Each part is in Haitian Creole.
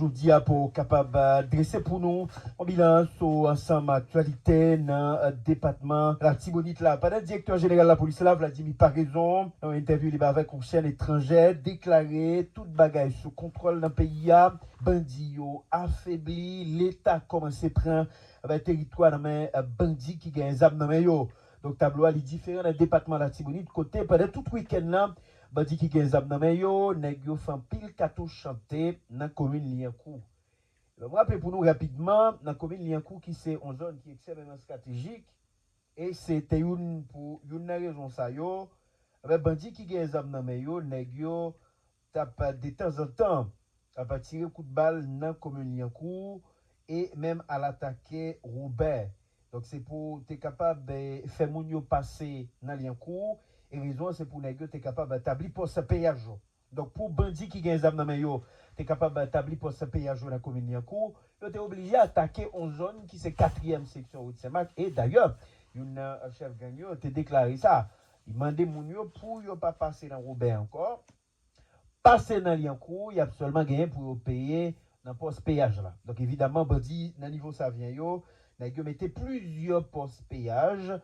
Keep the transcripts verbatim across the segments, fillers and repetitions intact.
Jodi a pou kapab drese pou nou yon bilan sou ansanm aktyalite nan depatman Latibonit la. Pandan direktè jeneral lapolis la, Vladimir Paraison, nan yon entèvyou li bay avèk yon chèn etranjè, deklare tout bagay sou kontwòl nan peyi a, bandi yo afebli, Leta kòmanse pran teritwa nan men bandi ki gen zam nan men yo. Donk tablo a li diferan nan depatman Latibonit kote pandan tout wikenn nan, bandi ki gen zam nan men yo, nèg yo fè anpil katouch chante nan komin Lyankou. Lè m raple pou nou rapidman, nan komin Lyankou ki se yon zòn ki ekstrèmeman estratejik, e se te youn pou youn nan rezon sa yo, ebyen bandi ki gen zam nan men yo, nèg yo t ap detanzantan ap tire kout bal nan komin Lyankou e menm al atake Wobè. Donk se pou te kapab fè moun yo pase nan Lyankou, e rezon an se pou nèg yo te kapab tabli pòs peyaj yo. Donk pou bandi ki gen zam nan men yo te kapab tabli pòs peyaj yo nan komin Lyankou, yo te oblije atake yon zòn ki se katriyèm seksyon wout Senmak. E dayè, youn nan chèf gang yo te deklare sa. Li mande moun yo pou yo pa pase nan Wobè ankò. Pase nan Lyankou, y ap sèlman genyen pou yo peye nan pòs peyaj la. Donk evidaman, bandi nan nivo Savyen yo, nèg yo mete plizyè pòs peyaj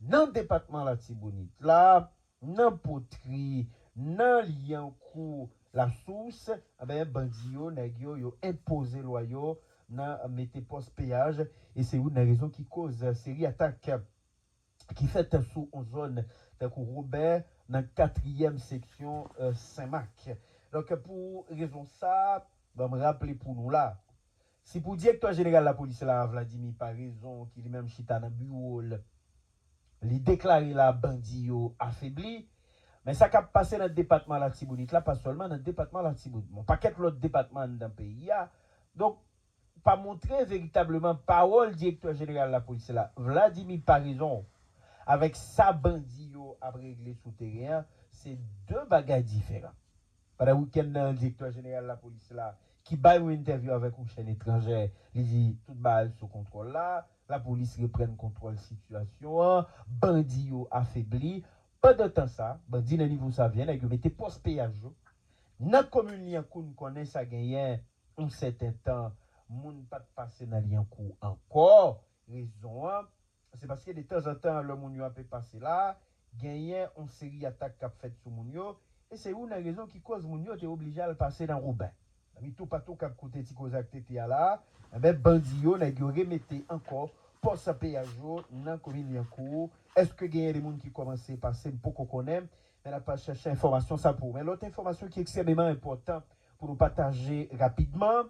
nan depatman Latibonit la, nan Potri, nan Lyankou, Lasous, anben bandi yo, nèg yo, yo enpoze lwa yo nan mete pòs peyaj, e se youn nan rezon ki koz seri atak ki fèt sou yon zòn tankou Wobè nan katriyèm seksyon Senmak. Donk pou rezon sa, ban m raple pou nou la, si pou direktè jeneral lapolis la, Vladimir Paraison, ki li menm chita nan biwo l, li deklare la bandi yo afebli, men sa k ap pase nan depatman Latibonit la, pa sèlman nan depatman Latibonit, men yon pakèt lòt depatman anndan peyi a. Donk, pa montre veritableman pawòl direktè jeneral lapolis la, Vladimir Paraison, avèk sa bandi yo ap regle sou teren an, se de bagay diferan. Pandan wikenn nan, direktè jeneral lapolis la, ki bay yon entèvyou avèk yon chèn etranjè, li di tout bagay sou kontwòl la, lapolis reprann kontwòl sitiyasyon an, bandi yo afebli. Pandan tan sa, bandi nan nivo Savyen, nèg yo mete pòs peyaj yo. Nan komin Lyankou, n konnen sa genyen yon sèten tan, moun pa t pase nan Lyankou ankò. Rezon an, se paske detanzantan, lè moun yo ape pase la, genyen yon seri atak k ap fèt sou moun yo, e se youn nan rezon ki koz moun yo te oblije al pase nan Wobè. Zanmi toupatou k ap koute ti koze ak Tete a la, enben, bandi yo, nèg yo remete ankò pòs peyaj yo nan komin Lyankou. Èske genyen de moun ki kòmanse pase? M poko konnen, men n ap chèche enfòmasyon sa pou ou. Men lòt enfòmasyon ki ekstrèmeman enpòtan pou nou pataje rapidman,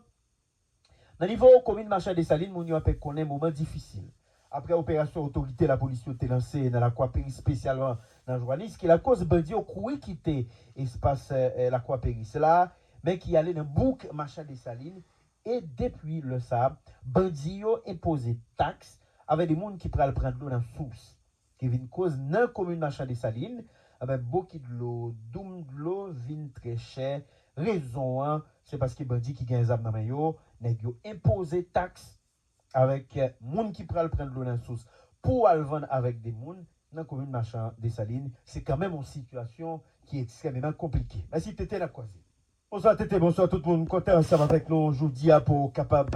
nan nivo komin Machan Desalin, moun yo ape konnen moman difisil. Apre operasyon otorite lapolis yo te lanse nan Lakwa Peri, espesyalman nan Jwanis, ki lakoz bandi yo kouri kite espas eh, Lakwa Peri la, men ki ale nan bouk Machan Desalin, e depi lè sa, bandi yo enpoze taks avèk de moun ki pral pran dlo nan sous, ki vin koz nan komin Machan Desalin, enben, bokit dlo, doum dlo vin trè chè. Rezon an, se paske bandi ki gen zam nan men yo, nèg yo enpoze taks avèk eh, moun ki pral pran dlo nan sous pou al vann avèk de moun nan komin Machan Desalin. Se kanmenm yon sitiyasyon ki ekstrèmeman konplike. Mèsi, Tete, n ap kwaze. Bonswa, Tete, bonswa tout moun. M kontan ansanm avèk nou jodi a pou kapab